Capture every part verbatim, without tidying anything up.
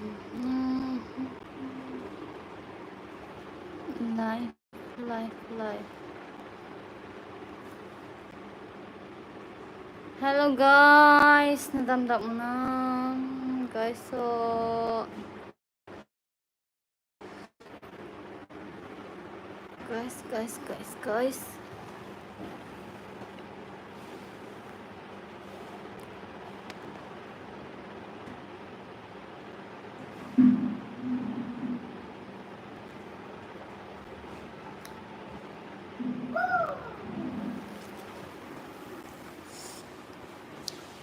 Mm. Live, live, live. Hello guys, nadamdam unam guys, so guys, guys, guys, guys.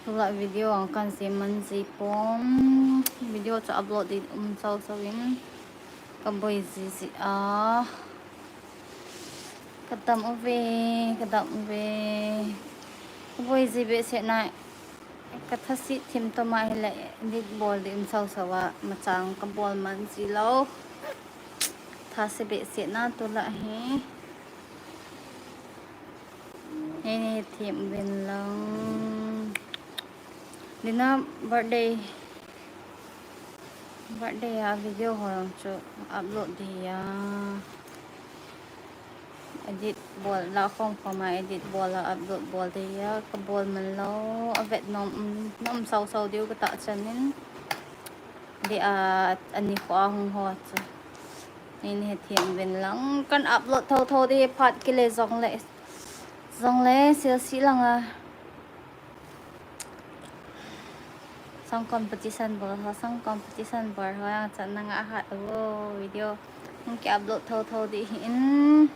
Tulai video ang kan sem man ji pon. Video chu upload ding um chau chau in. Ka boi ji ji a. Ka dam uve, ka dam uve. Ka boi ji behseh na. Ka thasit thim toma hile edit bol ding um chau chau a. Machang ka bol man ji lou. Thasit behseh na tulai hi. Hei, ni thim uvin lang. Dina birthday, birthday a video ho chu upload ding a. Edit bol la khom khom a edit bol a upload bol ding a. Ka bol man lou, a vet nom, nom sau sau diu ka tah chan in. Di a, ani kho a hung ho chu. Ni ni thim uvin lang. Kan upload tho tho ding phat kile jong le. Jong le, sil si lang a. Song competition bol ho, song competition bol ho, yang chan nang a hat o video. Hung ki upload tho tho ding hin.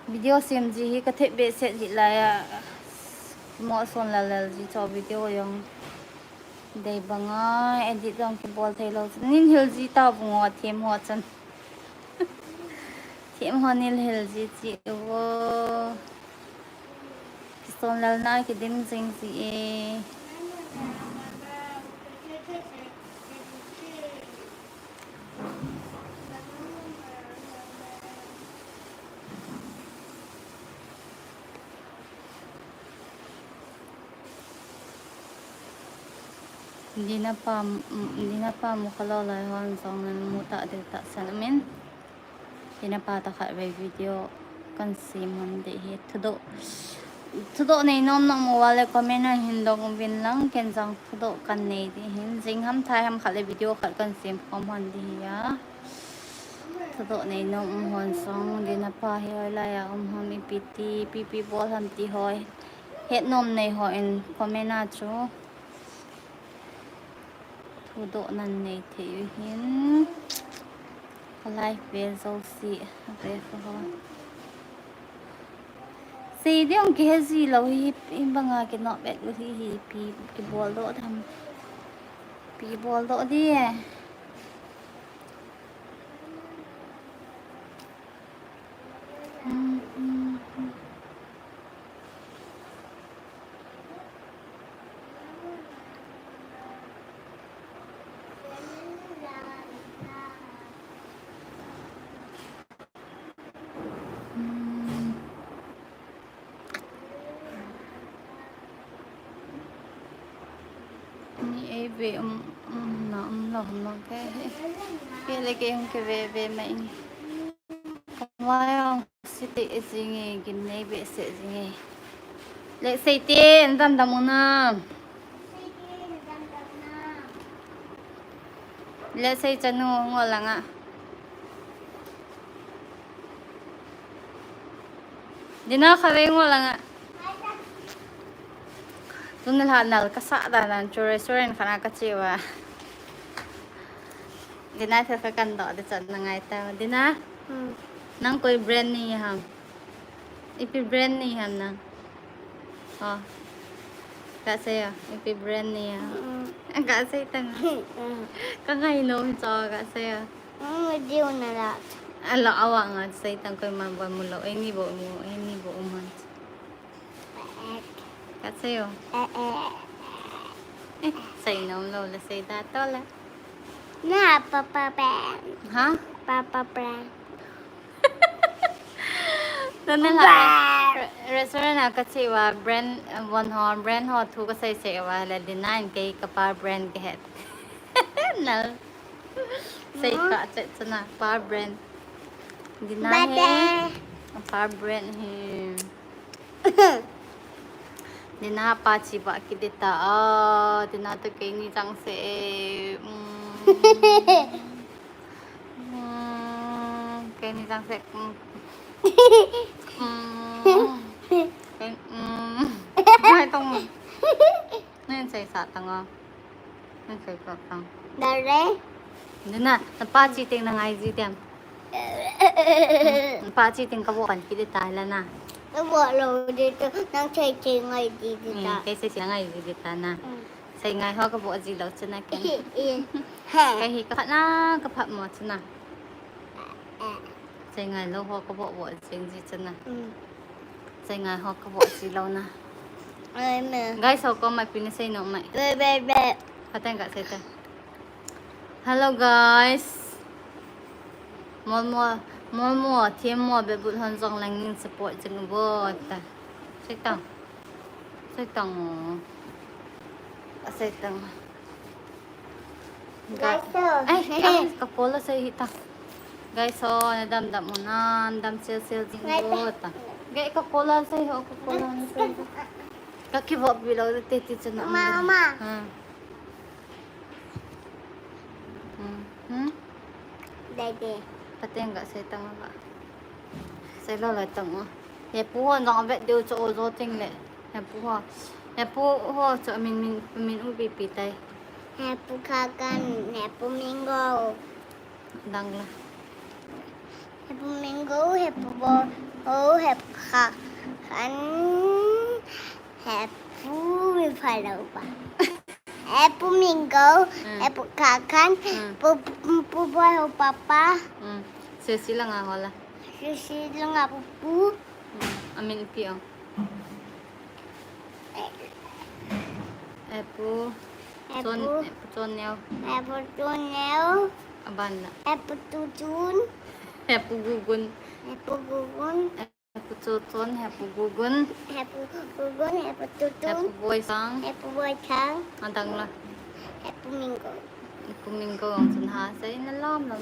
Video sem ji hi ka thep behseh ji lai a. Mo son lal lal ji cho video jong. Dei banga edit jong ki bol thei lou. Nin hil ji ta bungo thim ho chan. Thim ho nil hil ji chi uvo. Kisonlelna kidim jing ji e. Dina pa, Dina pa mu kha lou lai hon jong nan mu ta ding tahsan amin. Dina pa ta khat vei video kan sem hon ding hi thudoh. Thudoh nei nom nom uva le comment a hin dong uvin lang ken jong thudoh kan nei ding hin jing ham thai ham khat le video khat kan sem khom hon ding hi a. Thudoh nei nom um hon jong Dina pa hi hoilai a um ham ipi ti, ipi ipi bol ham ti ho. Het nom nei ho in comment a chu. Thudoh nan nei thei u hin. Ka live ve jouse ve kha ho. Sei ding kihe ji lou hi, hi banga kinoh bet u hi, hi pi kibol doh tham. Pi bol doh ding e. Ni ei ve um, um, na um lou, um lou ke. Ke le ke hung ke ve, ve mai. Mai ong siti e jinge, gin nei behseh jinge. Le sei te, nadamdam unam. Le sei chanu ngol langa. Dina kha vei ngol langa. Tun la nal ka sa da nan chu restaurant khana ka che uva. Dina thil kha kan doh ding chan na ngai ta. Dina. Hmm. Nang koi brand nei ham? Ipi brand nei ham nang? Oh. Ka sei a, ipi brand nei ham? Hmm. Ka sei tang. Hmm. Ka ngai nom cho ka sei a. Hmm, diu na la. Ala awa nga sei tang koi man ba mu lou. Ei ni bo mu, ei ni bo man. Ka sei o. Eh, eh. Eh, sei nom lou le sei da to le. Na, Papa Brand. Ha? Papa Brand. Tuni la, re-, restaurant a kache uva brand, eh, von ho, brand ho thu kasei sei uva le, Dina in kei kapa brand kahet. Nal. Sei ka che chana, pa brand. Dina hi. Pa brand hi. Dina pa chi ba kideta. Ah, Dina to keini chang se. Mm. Mm, keini chang se. Mm. Mm. Ken-, mm. Hai tong. Nen sei sa tang o. Nen sei sa tang. Dare. Dina, napa chi teng nangai ji tem. Napa chi teng kavo pan kideta la na. Kavo lo deta, nang sei sei ngai ji deta. Mm, kei sei sei ngai ji deta na. Mm. Sei ngai ho kavo ji lo chana ken. Eh, eh. He. Kei hi kaphat na, kaphat mo chana. Eh. Sei ngai lo ho kavo vo jing ji chana. Mm. Sei ngai ho kavo ji lo na. Ai me. Guys ho koma ipi nasei nom mai? Be, be, be. Pateng kasei te. Hello guys. Mol mo, mol mo, team mo, be but hon jong lang in support jing uvo ta. Sei tang. Sei tang o. Sei tang. Ga-, guys, oh. Ai, ai, ka call a sei hita. Guys, oh, nadam dam u nam, dam sel sel jing uvo ta. Gai ka call a sei ho, ka call a sei. Ka kivo pi lo te ti chana. Mama. Ha. Hmm. Hmm? Dai de. Pateng kasei tang a. Sei lo lai tang o. Hepu ho jong avet diu chu o jo ting le. Hepu ho. Hepu ho chu min, min, min u pi pi tai. Hepu Khakan, Hepu Mingo. Dang la. Hepu Mingo, Hepu Bo, o Hepu Khakan, Hepu mi pha lo ba. Hepu Mingo, mm, Hepu Khakan, mm, Pu, Pu, Pu Boi ho papa. Mm. Sesi langa ho la. Sesi langa pupu. Mm. Amin ipi o. Hepu. Hepu. Chon, Hepu Chon Neo. Hepu Chon Neo. Aban la. Hepu Tutun. Hepu Gugun. Hepu Gugun. Hepu Chochon, Hepu Gugun. Hepu Gugun, Hepu Tutun. Hepu Boisang. Hepu Boisang. Adang la. Hepu Mingo. Hepu Mingo ang chun ha, sei na lam lam.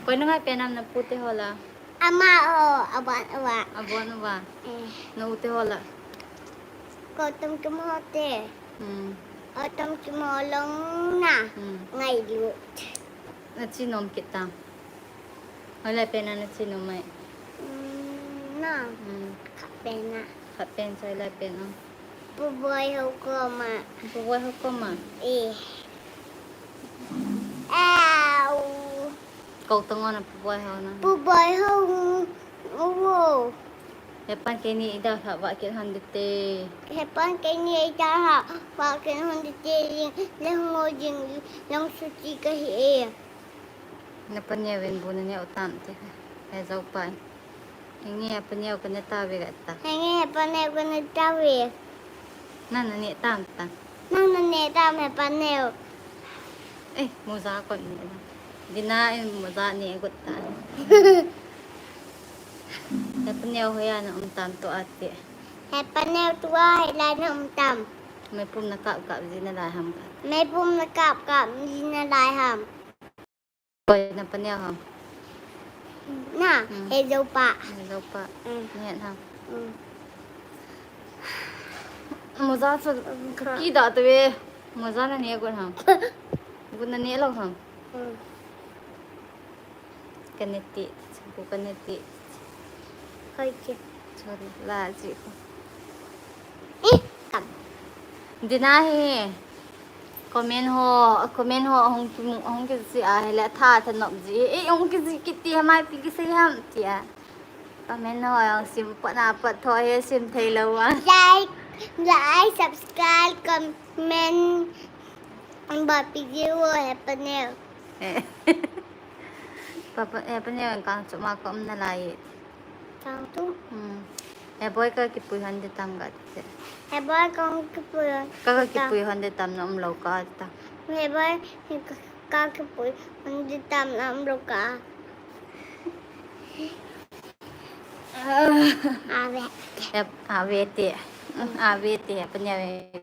Koi na ngai pen am na pu te ho la? Ama o, abon uva. Abon uva. Eh. Na u te ho la? Ko tum tum ho te. Hmm. O tum tum ho long na. Hmm. Ngai lut. Na chi nom kit tang. Hoilai pen a na chi nom mai? Mm, na. Mm. Khat pen a. Khat pen chu hoilai pen a? Pu Boi ho koma. Pu Boi ho koma? Eh. Au. Kou tang o na Pu Boi ho na. Pu Boi ho. Uvo. Hepan keini idalhah vah kit hon dite. Hepan keini idalhah vah kit hon dite. Jing, le hung o jing, long suti kahi e. Na paneo in bu na neo tam te. He Zopa in. Henge, a paneo ka ne tauve ga ta. Henge, a paneo ka ne tauve. Nang na ne tam ta. Nang na ne tam he paneo. Eh, moja kon ne. Dina in moja ne got ta. He paneo hoiya na um tam tua te. He paneo tua hoiya na um tam. Meipum na kap kap ji nalai ham ka. Meipum na kap kap ji nalai ham. Koi na paneo ham? Na, mm, he Zopa. He Zopa. Mm. Ne ham? Mm. Moja chu, mm, ka kida tave. Moja na ne got ham? Got na ne lou ham? Mm. Ka ne ti, chu ka ne ti. Hoi che. Chori, la chi ko. Eh, kam. Dina hi. Comment ho, comment ho hung ki, hung ki si a, hele tha tha nop ji. Eh, hung ki si kiti ha mai pi ki sei ham ti a. Comment ho hung sim pat na pat tho he sim thei lou a. Like, like, subscribe, comment. Ba pi ji wo he paneo. Eh. Papa, eh, paneo kang chu ma ko um nalai. Kang chu? Hmm. He Boi ka kipui hon ding tam ga te. He Boi ka kipui hon. Ka, ka kipui hon ding tam na um lou ka ta. He Boi ka, ka kipui hon ding tam na um lou ka. Ave. Ep, ave te. Ave te, apanya ve.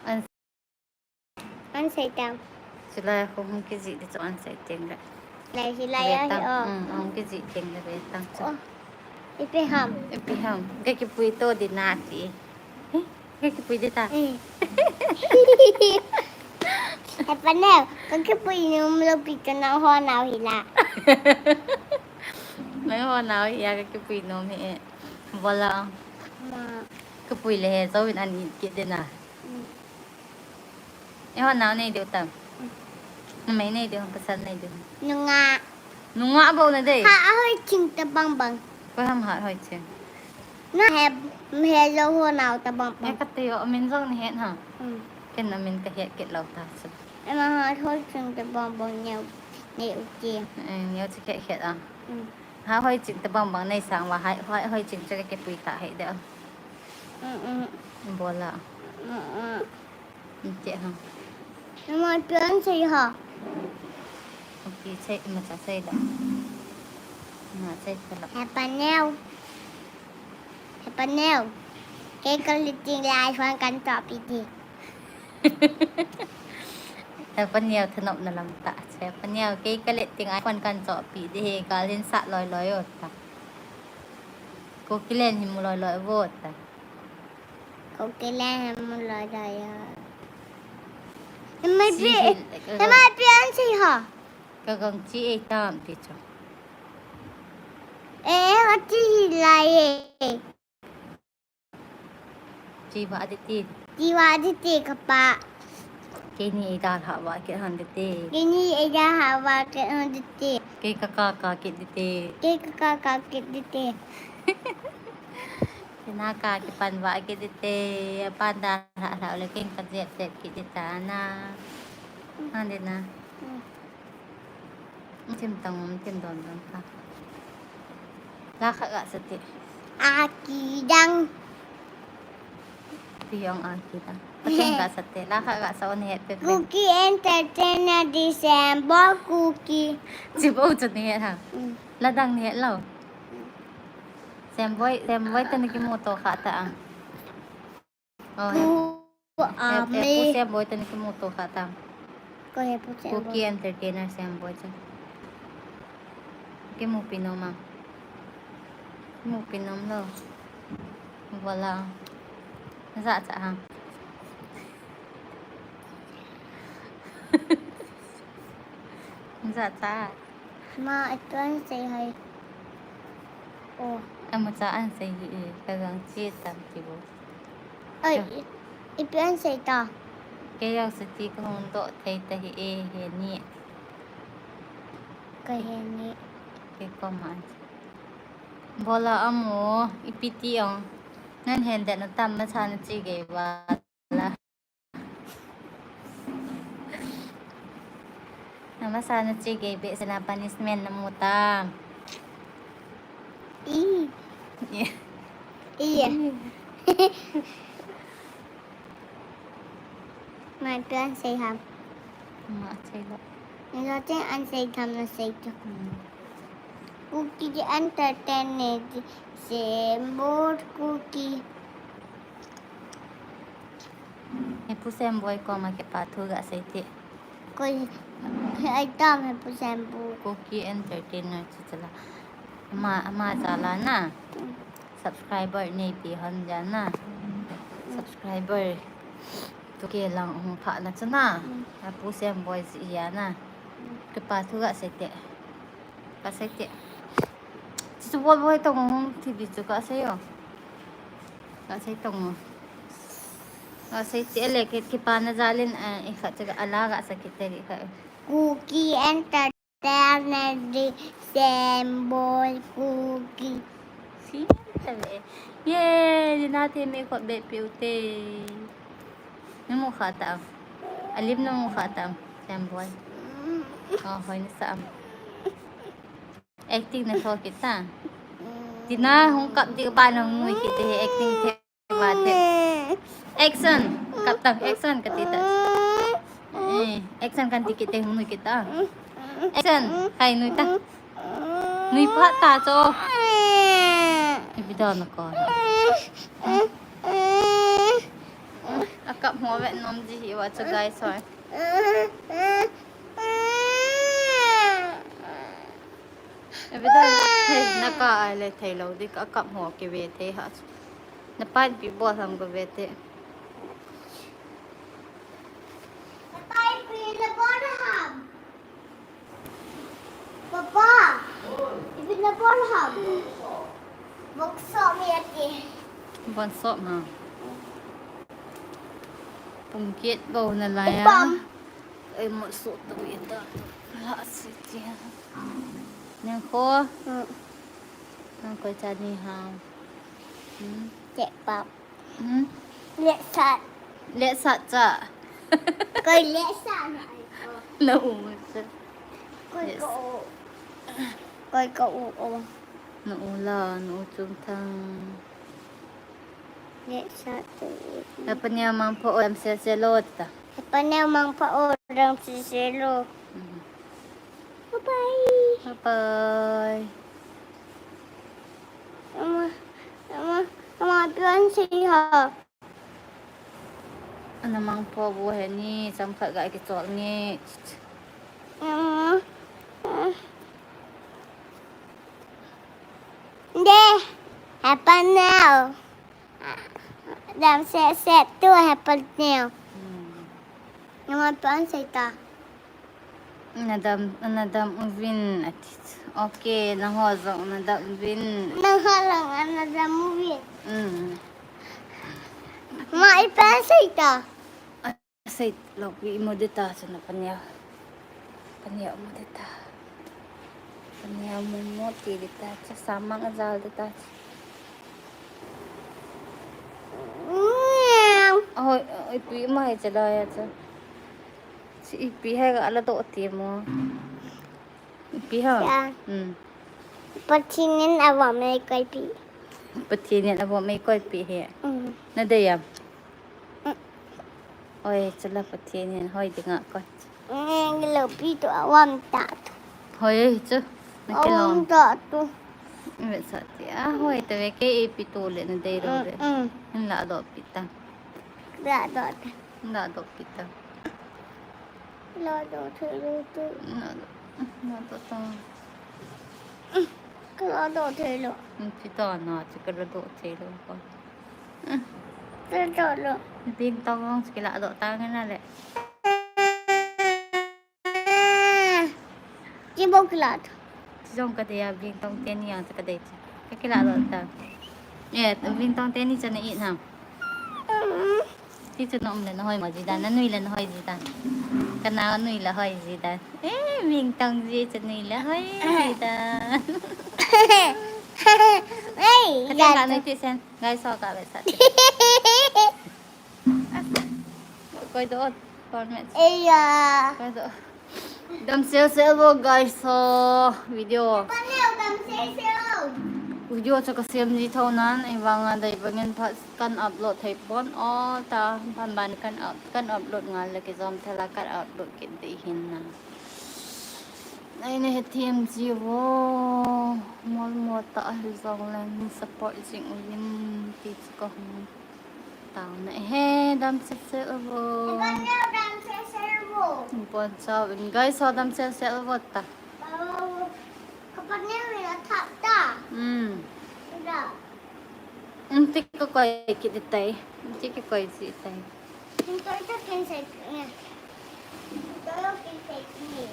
An, an sei tang. Silai ko hung kiji di chu an sei teng le. Lai silai ve a hi tang. O. Um, hung kiji teng le ve tang chu. O. Ipi ham. Ipi ham. Kakipui to di nati. He? Kakipui di ta. Mm. He panel, kakipui nom lou pi ka nang ho nau hi la. Nang ho nau hi a kakipui nom hi e. Bola. Ma. Kapui le he, so in an it kit di na. Mm. Eiho nao nei diu tam. Numei nei diu, pasal nei diu. Nungah. Nungah bou na dei. Ha, ahoi ching tabang bang. Koi ham ha hoi ching. Na he, he lo ho nao tabang bang. E kati o, amin jong na het ha. Mm. Ken amin ka het kit lou ta chu. Ema ha hoi ching tabang bang neo, nei u ti. E, neo chu het het a. Mm. Ha hoi ching tabang bang nei sang uva, ha, hoi, hoi ching chu kakipui ta hei de. Mm, mm. Bola. Mm, mm. Inte ha. Nama pian sei ha. Pi sei, imacha sei da. Ima sei tala. He panel. He panel. Kei ka let ding le iPhone kan choh pi di. He panel thanop na lam ta. He panel kei ka let ding iPhone kan choh pi di he kal hin sa loi loi o ta. Kuki len hi mu loi loi vo ta. Kuki len hi mu loi loi o. Mai pi, mai pi an sei ha. Ka gang chi e tam ti cho. E, ka chi lai e. Chi va di ti. Chi va di ti ka pa. Keini ei dalha va ke han di ti. Keini ei dalha va ke han di ti. Kei ka ka ka ke di ti. Kei ka ka ka ke di ti. Kei na ka ke pan va ke di ti. Pan dalha lha le kei ka jep jep ke di ta na. Han di na. Mm. Thim tang um, thim don don kha. La khat ga sa te. Aki dang. Ti jong aki dang. Pathen ga sa te. La khat ga sa o nahet peh peh. Kuki Entertainer di Semboi Kuki. Chi bou chu nahet ha. Mm. La dang nahet lou. Semboi, Semboi te na kimu to kha ta a. Oh, he, he, he, pu Semboi te na kimu to kha tam. Ko he pu Semboi. Kuki Entertainer Semboi te. Kimu pi nom a. Kimu pi nom lou. Bola. Jachat ham. Jachat. Ma, ito an sei hai. Oh. Amacha an sei hi e, ka gang chi tam ti bou. Oi, i, ipi an sei ta? Kei jong sa ti ka hung doh thei ta hi e, he ni. Ka he ni. Kei koma an sei. Bola amo, ipi ti ong. Nan hen de na tam ma cha na chi gei va. Amasa na chi gei behseh na punishment na mu tam. I. I. I. Mai pian sei ham. Ma sei lo. Ni lo chen an sei tham na sei tu. Hmm. Kuki di entertain ne di Semboi Kuki. He pu Semboi koma kipa thu ga sei te. Koi, he ai tam he pu Semboi. Kuki Entertainer chu chala. Ama, ama chala na. Mm. Subscriber nei pi hon ja na. Mm. Subscriber. Tu ke lang hung pha na chu na. Mm. A pu Semboi si ya na. Mm. Kipa thu ga sei te. Ka sei te. Chu chu bol bol tong hung thi di chu ka sei o. Ka sei tong o. Ka sei te le ke, kipa na jalin, eh, i kha chu ka ala ga sa ki te ri kha. Kuki Entertainer di Semboi Kuki. Si ta ve. Ye, di na te me ko be piu te. Namu kha tam. Alim namu kha tam. Semboi. Oh, hoi na sa am. Acting na tho kit ta. Tina hung kap di ka pa na hung nui kit te acting te ba te. Action. Kap ta action ka ti ta. Eh, action kan ti kit te hung nui kit ta. Action. Hai, nui ta. Nui phat ta cho. Ipi dan na ko. Akap mo ve nom ji hi wa cho guys hoi. Ipi dan. Hei, na ka ai le thei lo di ka kap mo ke ve thei ha. Na pan pi bo ham ko ve te. Papa, ipi na bol ham? Bok so mi ati. Bon so ma. Pung kit bo na lai a. Ipam. Ai mo so to ita. La si tia. Nang ko. Hmm. Nang ko cha ni ham. Hmm. Cek pap. Hmm? Letsat. Letsat cha. Koi letsat na ai ko. Na u cha. Koi ko u. Koi ko u o. Na u la, na u chung thang. Letsat tu. Na pania mang pho o dam sel sel lo ta. Na pania mang pho o dam sel sel lo. Hmm. Bye bye. Bye bye. Ama, ama, ama pian si ha. Ana mang pho bu he ni, chang khat ga kichol nge. Ama. De, happen now. Dam set set tu happen now. Hmm. Ama pian si ta. Na dam, na dam uvin ati. Okay, nangho jong na dam uvin. Nangho jong na dam uvin. Mm. Ma ipi sei ta. Sei lo pi mo de ta sa na pania. Pania mo de ta. Pania mo mo ti de ta. Cha samang ajal de ta. Meow. Ahoi, ipi ma hai cha da ya cha. Si ipi hai ga la do ti mo. Ipi ha? Cha. Hmm. Pathen in avop mei koipi. Pathen in avop mei koipi he. Hmm. Na dei am? Hmm. Oi, chala Pathen in hoi dinga koi. Hmm, lo pi tu avop ta tu. Hoi chu. Na ke lo. Avop ta tu. Ve sa ti a hoi ta ve ke ipi tu le na dei lo le. Hmm, hmm. Hin la do pi ta. La do ta. La do pi ta. La do thei lo tu. La do, la do ta. Ka la do thei lo. Ti ta na, ti ka la do thei lo ko. Ka la do lo. Ding tong long, ti la do ta nge na le. Ki bo ki la do. Ti jong ka dei a, bing tong teni a, ti ka dei ti. Ka ki la do ta. Eh, bing tong teni cha na i na. Mm. Ti chu na um le na hoi mo ji dan, na nui le na hoi ji dan. Ka na nui le hoi ji dan. Eh, ming tong ji chu nui le hoi ji dan. Ei, ka ya la to. Nui ti sen, guys, so ka ve sa. Koi do, koi me. Ei ya. Koi do. Dam sel sel vo guys, so video. Paneo dam sel sel. Video chu ka sem ji tho nan, ei vang a dei bangin phat kan upload thei pon o ta, ban ban kan up, kan upload ngal le kijom thela kan upload kit dei hin na. Nei ne he thim ji vo, mol mo ta hi jong le support jing uvin ti chu ka hung. Tao na he, dam sel sel vo. Paneo dam sel sel vo. Bon chao in guys, so dam sel sel vo ta. Ka paneo ni la thap ta. Hmm. Da. Ti ka koi kit tai. Ti ka koi ji tai. Kin toi to kin sei ni. Toi to kin sei ni.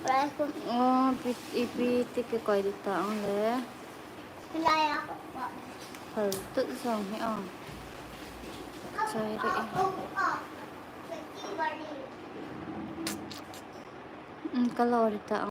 Pra ko. Oh, pi, ipi ti ka koi di ta ang le. Lai a ko. Hal tu jong hi ang. Chai re. Um, ka lo ri ta